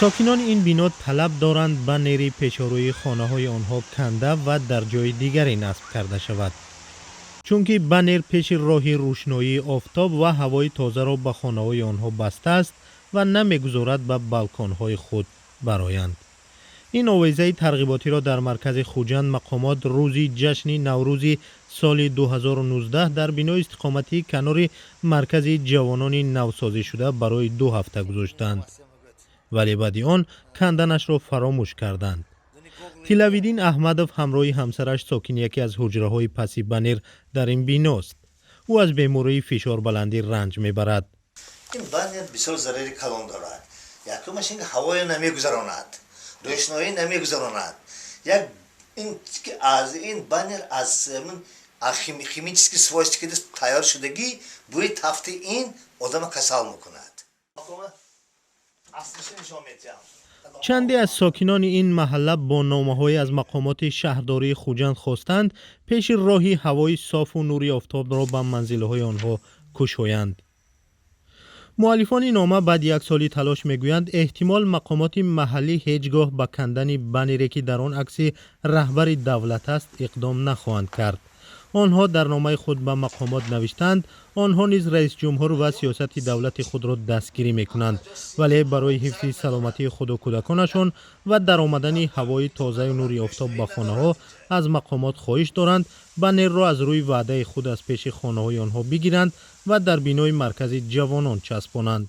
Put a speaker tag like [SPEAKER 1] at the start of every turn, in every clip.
[SPEAKER 1] Сокинони ин бино талаб доранд баннери пешорӯи хонаҳои онҳо канда ва дар ҷои дигаре насб карда шавад. Чунки баннер пеши роҳи рӯшноии офтоб ва ҳавои тозаро ба хонаҳои онҳо бастааст ва намегузорад ба балконҳои худ бароянд. Ин овезаи тарғиботиро дар маркази Хуҷанд мақомот рӯзи ҷашни Наврӯзи соли 2019 дар бинои истиқоматии канори маркази ҷавонони навсозишуда барои 2 ҳафта гузоштанд. Вале баъди он канданашро фаромӯш карданд. Тилавиддин Аҳмадов ҳамроҳи ҳамсараш сокини яке аз ҳуҷраҳои паси баннер дар ин биност. Ӯ аз бемории фишорбаландӣ ранҷ мебарад.
[SPEAKER 2] Ин баннер бисёр зарари калон дорад. Якумаш ин ҳавоя намегузаронад, рӯшноӣ намегузаронад. Як ин аз ин баннер аз химический свойств ки тайёр шудагӣ, бӯи тафти ин одама касал мекунад.
[SPEAKER 1] Чанде аз сокинони ин маҳалла бо номаҳое аз мақомоти шаҳрдории Хуҷанд хостанд пеши роҳи ҳавои софу нури офтобро ба манзилҳои онҳо кушоянд. Муаллифони нома баъди як соли талош мегӯянд, эҳтимол мақомоти маҳаллӣ ҳеҷ гоҳ ба кандани баннере, ки дар он акси раҳбари давлат аст, иқдом нахоҳанд кард. Онҳо дар номаи худ ба мақомот навиштанд, онҳо низ раисҷумҳур ва сиёсати давлати худро дастгирӣ мекунанд, вале барои ҳифзи саломатии худу кӯдаконашон ва даромадани ҳавои тозаю нури офтоб ба хонаҳо аз мақомот хоҳиш доранд баннерро аз рӯи ваъдаи худ аз пеши хонаҳои онҳо бигиранд ва дар бинои маркази ҷавонон часпонанд.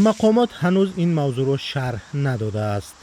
[SPEAKER 1] Мақомот ҳанӯз ин мавзӯъро шарҳ надодааст.